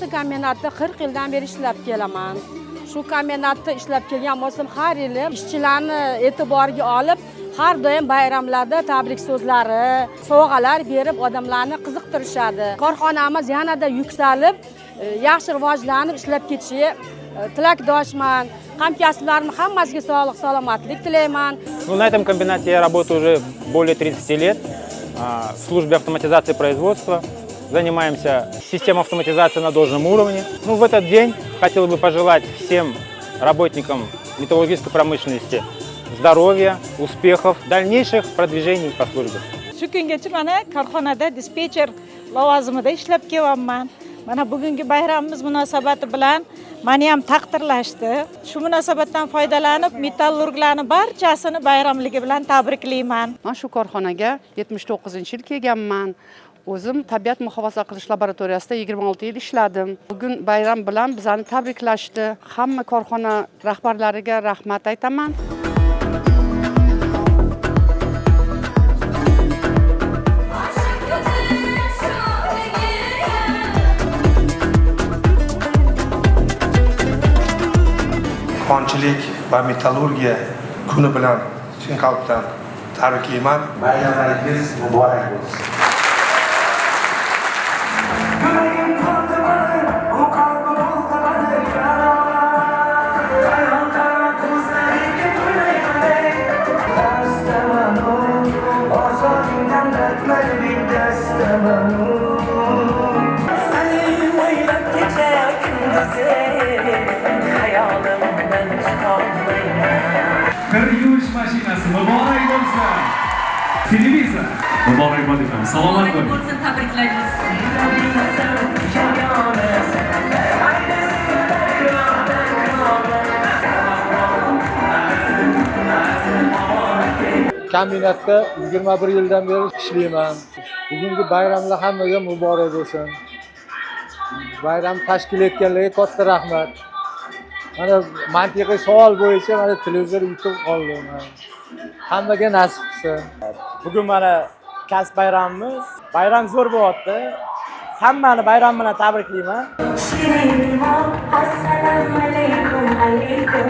Shu kombinatda 40 yildan beri ishlab kelaman. Shu kombinatda ishlab kelgan bo'lsam, har yili ishchilarni e'tiboriga olib, har doim bayramlarda tabrik so'zlari, sovg'alar berib odamlarni qiziqtirishadi. Korxonamiz yanada yuksalib, yaxshi rivojlanib ishlab ketishiga tilakdoshman. Hamkasblarimni hammasiga sog'lik, salomatlik tilayman. Ну, на этом комбинате я работаю уже более 30 лет в службе автоматизации производства. Занимаемся системой автоматизации на должном уровне. Ну, в этот день хотел бы пожелать всем работникам металлургической промышленности здоровья, успехов, дальнейших продвижений по службе. Shu kungacha mana korxonada dispetcher lavozimida ishlab kelyapman. Mana bugungi bayramimiz munosabati bilan meni ham taqdirlashdi. Shu munosabatdan foydalanib, metallurglarni barchasini bayramligi bilan tabriklayman. Man shu korxonaga 79-yil kelganman. O'zim tabiat muhofaza qilish laboratoriyasida 26 yil ishladim. Bugun bayram bilan bizani tabriklashdi. Hamma korxona rahbarlariga rahmat aytaman. Konchilik va metallurgiya kuni bilan chin qalbdan tabriklayman. Bayramlaringiz muborak bo'lsin. Yüreğim to'ldi mani, bu qalbim bo'ldi mani, Qayon qara ko'zlaringga to'layman. Xastaman, ozoringdan dardlariming dastaman. Seni o'ylab kecha kunduzi xayolimdan chiqolmayman. Kir yuvish mashinasi muborak bo'lsin. Televizor muborakbod etamiz. Salomat Muborak bo'ling. bo'lsin, tabriklaymiz. Kombinatda 21 yildan beri ishlayman. Bugungi bayramlar hammaga muborak bo'lsin. Bayram tashkil etganlarga katta rahmat. Mana mantiqiy savol bo'yicha mana televizor yutib oldim. Hammaga nasib qilsin. Bugun mana kasb bayramimiz. Bayram zo'r bo'lyapti. Hammani bayram bilan tabriklayman. Shirin iymon, assalomu alaykum, alaykum.